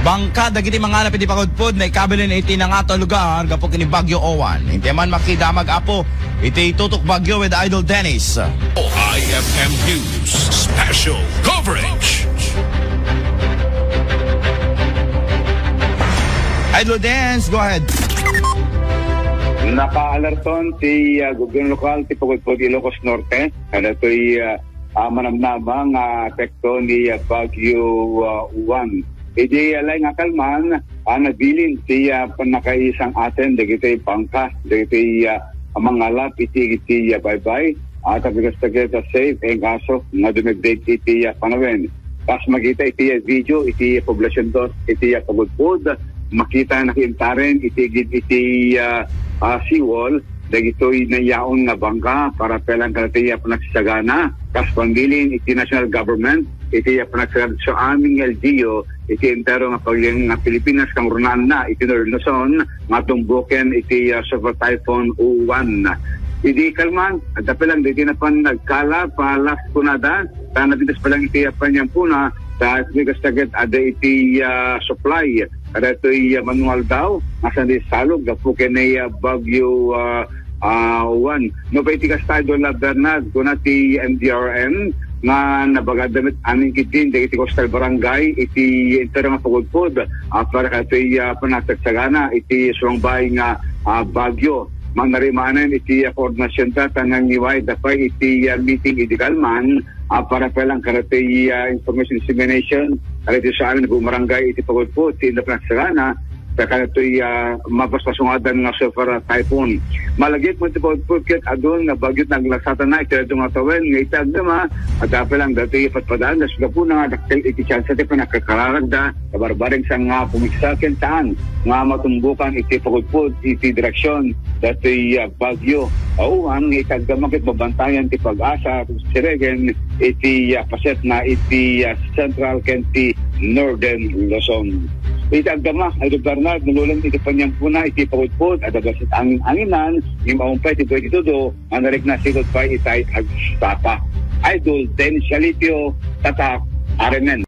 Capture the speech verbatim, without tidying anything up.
Pangka dagiti mangalap iti pagudpod naikabilin iti nangato a lugar gapu ken ni Bagyo Owen. Inti man makidamag, Apo, iti Tutok Bagyo with Idol Dennis. O I F M News Special Coverage. Idol Dennis, go ahead. Nakaalerton ti, ah, gobyerno lokal ti pagudpod Ilocos Norte. Kadatoy, ah, ah, manamnama nga epekto ni, ah, Bagyo, ah, Owen. Idi, ah, laeng a kalman, ah, nabilin ti, ah, pannakaisang-aten dagiti pangka, dagiti, ah, mangalap iti, iti, ah, baybay. Ah, tapno kasta ket, ah, safe inkaso nga dumagdagiti, ah, panawen. Kas makita iti, ah, video, iti, ah, Poblacion Dos, iti, ah, pagudpod, makita nakiintaren iti, iti, ah, ah, seawall, dagitoy nayaon nga bangka para pelang kadati a panagsagana. Kas pambilin iti national government, iti a panagsagana sa aming L G U, iti entero nga pagilian nga Pilipinas, kangrunaanna iti Northern Luzon, nga tumbuken iti, ah, Super Typhoon Uwan. Idi kalman, adda pelang dagiti napan nagkala, palas kunada, ta napintas pelang iti a paniampona, ta iti kasta ket adda iti, ah, supply. Kadatoy, ah, Manuel daw, nga saan di salog gapu ken ni, ah, Bagyo, ah, ah, Juan. No, pa iti kasta, Idol Bernard, kuna ti M D R M nga nabagada met amin ketdin dagiti coastal barangay iti entero nga pagudpod, ah, para kadatoy, ah, panagsagana iti sumangbay nga, ah, bagyo. Mangarimanen iti, ah, koordinasionda, ta nangiwayda pay iti, ah, meeting idi kalman, ah, para pelang kadatoy, ah, information dissemination, kadatoy sa amin nga barangay iti pagudpod ti inda panagsagana, ta kadatoy, ah, mapaspasungadan nga Super Typhoon. Malagip mo ti pagudpod ket adun nga bagyo ti naglaksatana iti dadduma nga tawen nga iti agdama, adda pelang datoy padpadaan, ta gapuna nga dakkel iti tsansa ti panakakararagda, kabarbareng sa nga pumigsa ken saan nga matumbukan iti pagudpod iti direksion datoy, ah, bagyo. Awan nga iti agdama ket mabantayan ti Pag-asa siregen iti, ah, paset na iti, ah, Central ken ti Northern Luzon. Iti agdama, Idol Bernard, nalulem iti paniampona iti pagudpod, adda bassit angin-anginan, ngem awan pay ti pwede tudo, nga narikna sigud pay itay agsapa. Idol Dennis Yalitio, Tatak, Aremen.